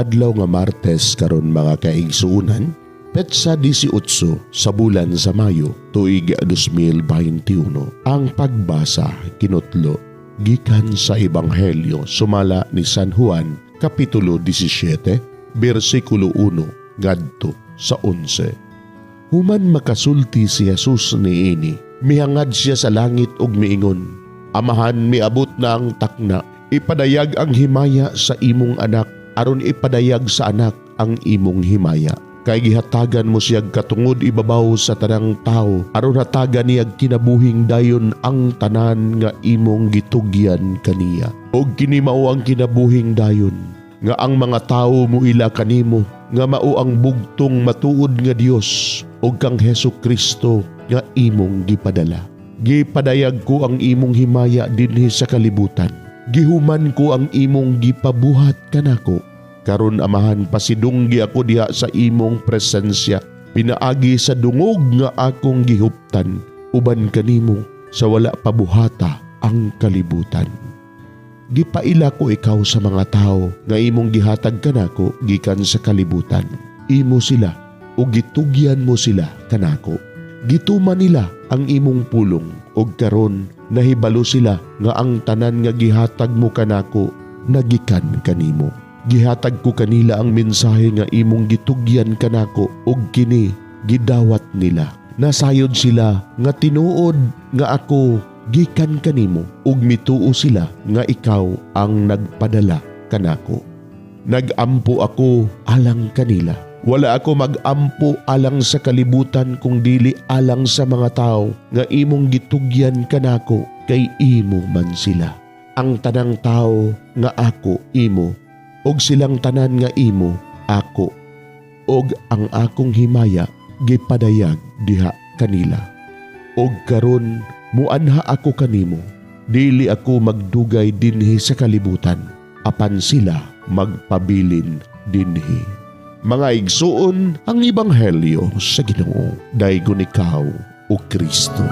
Adlaw nga Martes karon, mga kaigsuonan, petsa 18 sa bulan sa Mayo, tuig 2021. Ang pagbasa kinutlo gikan sa Ebanghelyo sumala ni San Juan, Kapitulo 17, bersikulo 1 ngadto sa 11. Human makasulti si Jesus niini, mihangad siya sa langit ug miingon, "Amahan, miabot na ang takna. Ipadayag ang himaya sa imong anak aron ipadayag sa anak ang imong himaya. Kay gihatagan mo siyag katungod ibabaw sa tanang tao aron hatagan niyag kinabuhing dayon ang tanan nga imong gitugyan kaniya. Ug kini mao ang kinabuhing dayon, nga ang mga tawo muila kanimo nga mao ang bugtong matuod nga Dios ug kang Hesus Kristo nga imong gipadala. Gipadayag ko ang imong himaya dinhi sa kalibutan. Gihuman ko ang imong gipabuhat kanako. Karon, Amahan, pasidunggi ako diha sa imong presensya pinaagi sa dungog nga akong gihuptan uban kanimo sa wala pa buhata ang kalibutan. Gipaila ko ikaw sa mga tao nga imong gihatag kanako gikan sa kalibutan. Imo sila ug gitugyan mo sila kanako. Gituman nila ang imong pulong ug karon nahibalo sila nga ang tanan nga gihatag mo kanako nagikan kanimo. Gihatag ko kanila ang mensahe nga imong gitugyan kanako ug kini gidawat nila. Nasayod sila nga tinuod nga ako gikan kanimo ug mituo sila nga ikaw ang nagpadala kanako. Nagampo ako alang kanila. Wala ako magampo alang sa kalibutan kung dili alang sa mga tao nga imong gitugyan kanako, kay imo man sila. Ang tanang tao nga ako imo ug silang tanan nga imo ako, ug ang akong himaya gipadayag diha kanila. Ug karon muanha ako kanimo. Dili ako magdugay dinhi sa kalibutan, apan sila magpabilin dinhi." Mga igsuon, ang ebanghelyo sa Ginoo. Daygon ikaw, o Kristo.